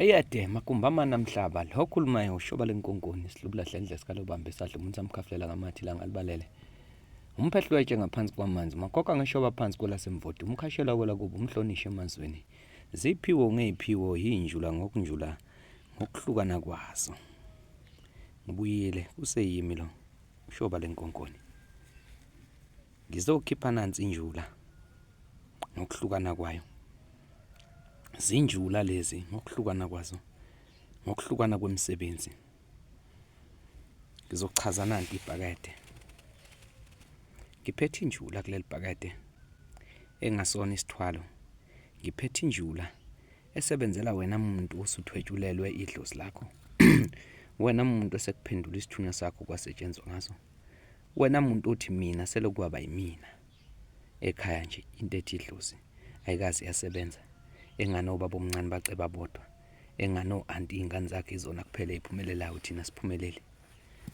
Ayede magumbama namhlaba lo khulumayo ushoba lenkonkoni sihlubula hlendle sikalobambe sadla umuntu samkhafulela ngamathi langa libalele umphehlo wetshe ngaphansi kwamanzi magoga ngeshoba phansi kwelasemvoti umkhashela kwelakubo umhlonishe emazweni ziphiwo ngeyiphiwo yinjula ngokunjula ngokuhlukana kwazo ngibuyile kuseyimi lo ushoba lenkonkoni Ngizokhipha nansi injula ngokuhlukana kwayo. Zinjula lezi ngokuhlukana kwazo, ngokuhlukana kwemisebenzi. Ngizochaza nanti ibhakede. Ngiphethe injula kuleli bhakede engasona isithwalo. Ngiphethe injula esebenzela wena muntu osuthwetshulelwe idlozi lakho. Wena muntu osekuphendula isithunywa sakho kwasetshenzwa ngaso. Wena muntu othi mina selokhu kwaba yimina ekhaya nje into ethi idlozi ayikaze yasebenza engane obaba omncane baceba bodwa engane o-anti iy'ngane zakhe izona kuphela ey'phumelelayo thina siphumelele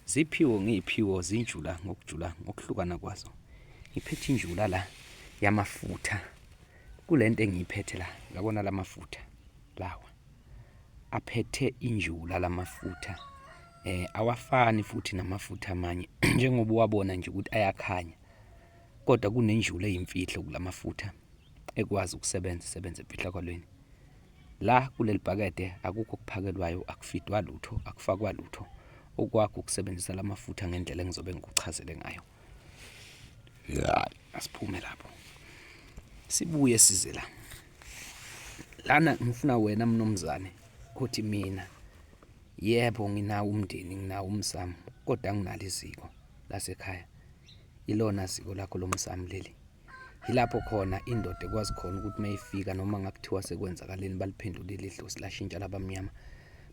ziphiwo ngiyiphiwo zinjula ngokujula ngokuhlukana kwazo ngiphethe injula la yamafutha kule nto engiyiphethe la yabona la mafutha lawa aphethe injula lamafutha eh awafani futhi namafutha amanye njengoba uwabona nje ukuthi ayakhanya kodwa kunenjula eyimfihlo kulamafutha ekwazi ukusebenza isebenze emfihlakalweni la kuleli bhakede akukho okuphakelwayo akufidwa lutho akufakwa lutho okwakho ukusebenzisa lamafutha ngendlela engizobe ngikuchazele ngayo ya asiphume lapho sibuye size la lana ngifuna wena mnumzane uthi mina yebo nginawo umndeni nginawo umsamo kodwa anginalo iziko lasekhaya ilona ziko lakho lomsamo leli yilapho khona indoda ekwazi khona ukuthi mayifika noma ngakuthiwa sekwenzakaleni baliphendulile idlozi lashintsha labamnyama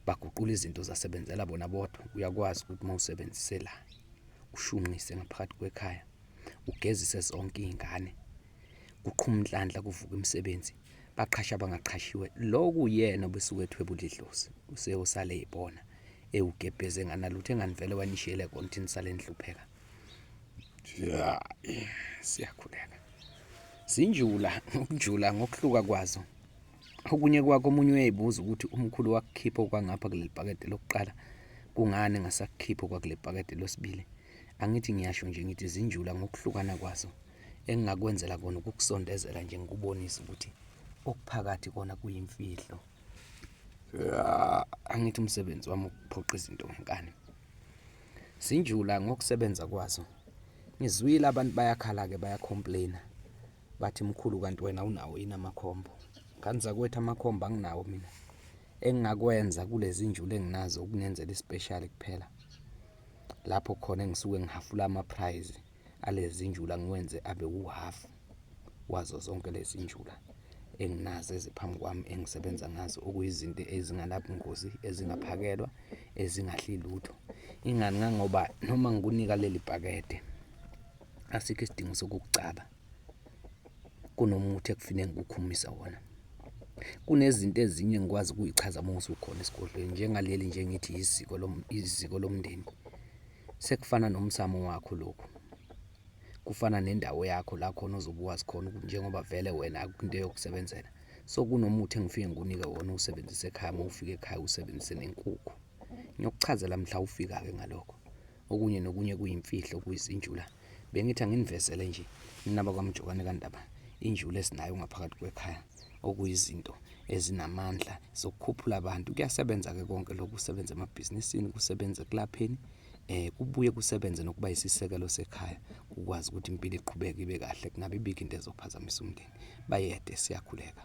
baguqula izinto zasebenzela bona bodwa uyakwazi ukuthi mawusebenzise la ushunqise ngaphakathi kwekhaya ugezise zonke iy'ngane kuqhuma inhlanhla kuvuka imisebenzi baqhasha abangaqhashiwe loku yena obesuke ethwebula idlozi useyosale eyibona ewugebheze enganalutho enganivele wanishiyele kona ukuthi nisale nihlupheka ya siyakhuleka zinjula ngokujula ngokuhluka kwazo okunye kwakho omunye uyayibuza ukuthi umkhulu wakukhipha okwangapha kuleli bhakede lokuqala kungani engasakukhiphi okwakule bhakede lwesibili angithi ngiyasho nje ngithi zinjula ngokuhlukana kwazo engingakwenzela kona ukukusondezela nje ngikubonise ukuthi okuphakathi kona kuyimfihlo angithi umsebenzi wami ukuphoqa izinto ngenkani zinjula ngokusebenza kwazo ngizwile abantu bayakhala-ke bayacomplaina bathi mkhulu kanti wena unawo yini amakhombo ngani zakwethu amakhombo anginawo mina engingakwenza kulezi njula enginazo ukunenzela ispecial kuphela lapho khona engisuke ngihafula ama-prize alezi njula ngiwenze abe wuhafu wazo zonke lezi njula enginazo eziphambi kwami engisebenza ngazo okuyizinto ezinganabungozi ezingaphakelwa ezingahli lutho ingani ngangoba noma ngikunika leli bhakede asikho isidingo sokukucaba kunomuthi ekufuneka ngikukhumisa wona kunezinto ezinye engikwazi ukuyichaza uma usukhona esigodlweni njengaleli nje ngithi iziko iziko lomndeni sekufana nomsamo wakho lokhu kufana nendawo yakho la khona ozobe wazi khona ukuthi njengoba vele wena akukho into yokusebenzela so kunomuthi engifike ngikunike wona usebenzise ekhaya uma ufika ekhaya usebenzise nenkukhu ngiyokuchazela mhla ufika-ke ngalokho okunye nokunye kuyimfihlo kuyizinjula bengithi anginivezele nje nina bakwaMjokane kaNdaba injula esinayo ngaphakathi kwekhaya okuyizinto ezinamandla zokukhuphula abantu kuyasebenza-ke konke lokhu kusebenza emabhizinisini kusebenza ekulapheni eh kubuye kusebenze nokuba isisekelo sekhaya ukwazi ukuthi impilo iqhubeke ibe kahle kungabi bikho into ezophazamisa umndeni bayede siyakhuleka.